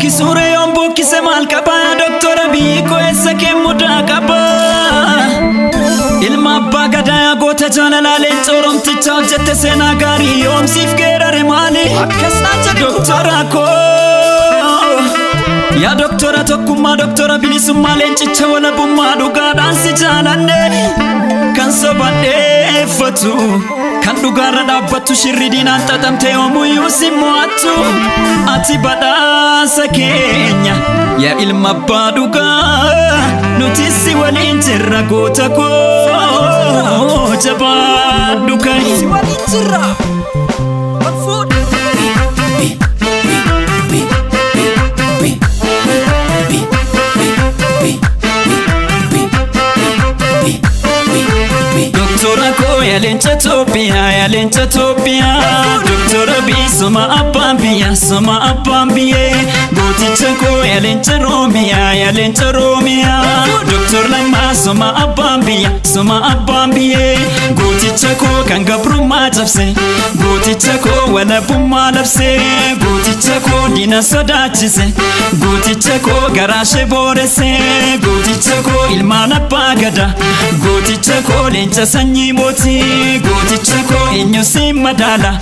Bukkisuure yoon bukkise maal qaba Doktora biyyi koo eessa kee mudaa qaba Ilma abbaa gadaa goota jaalalaa leenca oromtichaa hojjette seenaa gaarii yoomsiif geerare maali Doktora koo Yaa doktora tokkummaa doktora bilisummaa leencicha walabummaa dhugaadhaan si jaalanne kan sobadheeffatu kan dhugaarra dhaabbattu shirri diinaan xaxamte yoomuyyuu si mo'attu ati badhaasa keenya yaa ilma abbaa dhugaa nuti si waliin jirra goota koo jabaadhu ka'i. Si waliin jirra. Wal fuudhe. Doktora koo yaa leenca Itoophiyaa yaa leenca Itoophiyaa Doktora bii soma abbaan biyya soma abbaan biyyee Gooticha koo yaa leenca Oromiyaa yaa leenca Oromiyaa Doktor Lammaa soma abbaan biyya soma abbaan biyyee Gooticha koo kan gabrummaa cabse Gooticha koo walabummaa labse Gooticha koo diina sodaachise Gooticha koo garaashee booresse Gooticha koo ilmaan abbaa gadaa Gooticha koo leenca sanyii mootii Gooticha koo eenyu si madaala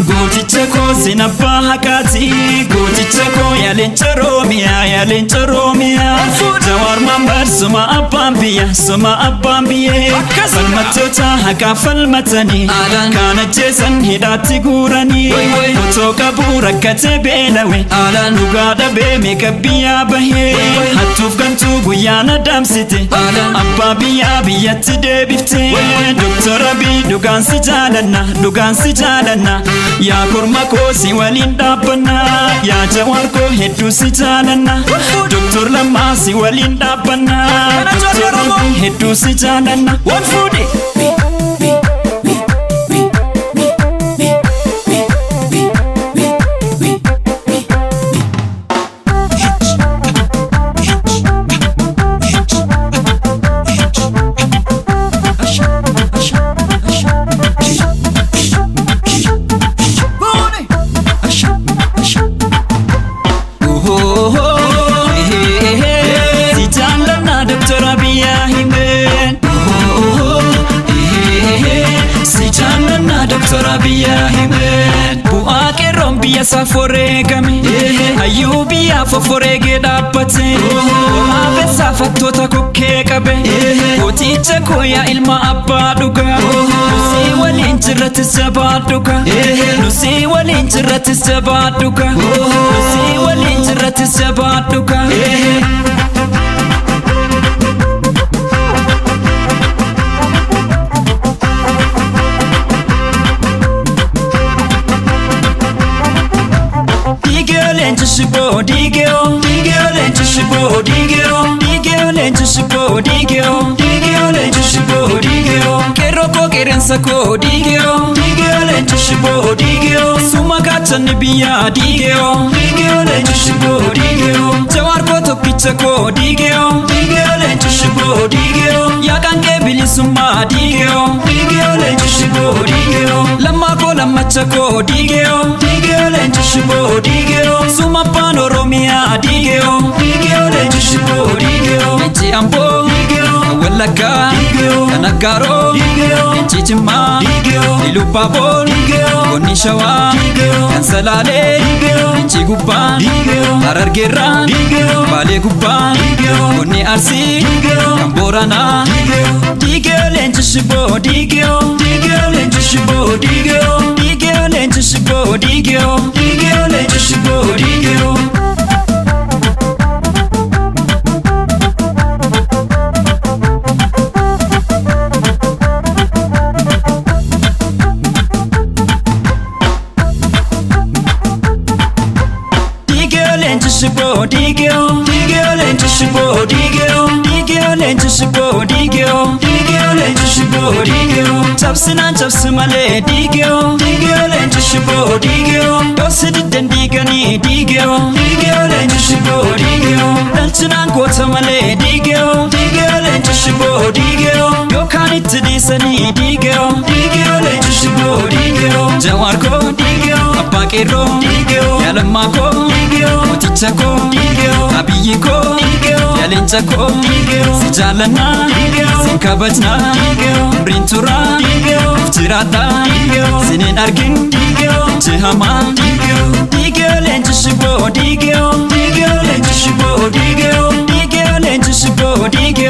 Gooticha koo sin abbaa haqaati Gooticha koo yaa leenca Oromiyaa yaa leenca Oromiyaa Jawaar Mohammad soma abbaan biyya soma abbaan biyyee Falmattoota haqaa falmatanii kaan ajjeesan hidhaatti guuranii Otoo qabuu rakkatee beelawe dhugaa dhabee meeqa biyyaa bahee Hattuuf gantuu guyyaan adamsite abbaa biyyaa biyyatti deebifte Doktora bii dhugaan si jaalanna dhugaan si jaalanna yaa korma koo si waliin dhaabbanna yaa Jawaar koo hedduu si jaalanna Doktor Lammaa si waliin dhaabbanna Doktor Abiy hedduu si jaalanna Wal fuudhe. Si jaallanna Doktora Abiy Ahmed Si jaallanna Doktora Abiy Ahmed Bu'aa qeerroon biyya isaaf wareegame hayyuu biyyaaf of wareegee dhaabbate Waraabessaa fattoota kokkee qabe Gooticha koo yaa ilma abbaa dhugaa Nusii waliin jirrattis jabaa dhugaa Nusii waliin jirrattis jabaa dhugaa Nusii waliin jirrattis jabaa dhugaa Digeo leenca shiboo digeo digeo leenca shiboo digeo digeo leenca shiboo digeo digeo leenca shiboo digeo qeerroo koo qeerransa koo digeo digeo leenca shiboo digeo suma gaachanni biyyaa digeo digeo leenca shiboo digeo Jawaar koo tokkicha koo digeo digeo leenca shiboo digeo yaa qaanqee bilisummaa digeo digeo leenca shiboo digeo Lammaa koo lammacha koo digeo digeo leenca shiboo digeo suma abbaan Oromiyaa digeo digeo leenca shiboo digeo Leenci Amboo digeo kan Wallaggaa digeo kan Aggaaroo digeo leenci Jimmaa digeo Ilubaaboor digeo Godina Shawaa digeo kan Salaalee digeo leenci Gubbaa digeo Harargeerraa digeo Baalee Gubbaa digeo Godina Arsii digeo kan Booranaa digeo digeo leenca shiboo digeo digeo leenca shiboo digeo digeo leenca shiboo digeo digeo leenca shiboo digeo Digeo leenca shiboo digeo digeo leenca shiboo digeo digeo leenca shiboo digeo digeo leenca shiboo digeo Cabsinaan cabsi malee digeo digeo leenca shiboo digeo Doosi diddan diiganii digeo digeo leenca shiboo digeo Dhalchinaan goota malee digeo digeo leenca shiboo digeo Yookaan itti dhiisanii digeo digeo leenca shiboo digeo Jawaar koo digeo Abbaa qeerroo, yaa lammaa koo, mooticha koo, Abiyyi koo, yaa leenca koo, si jaallannaa, sin kabajnaa, umriin turaa, nuuf jiraadhaa, sinin argin ijji hamaa. Diigee leenci shiboo, diigee, diigee leenci shiboo, diigee, diigee leenci shiboo, diigee.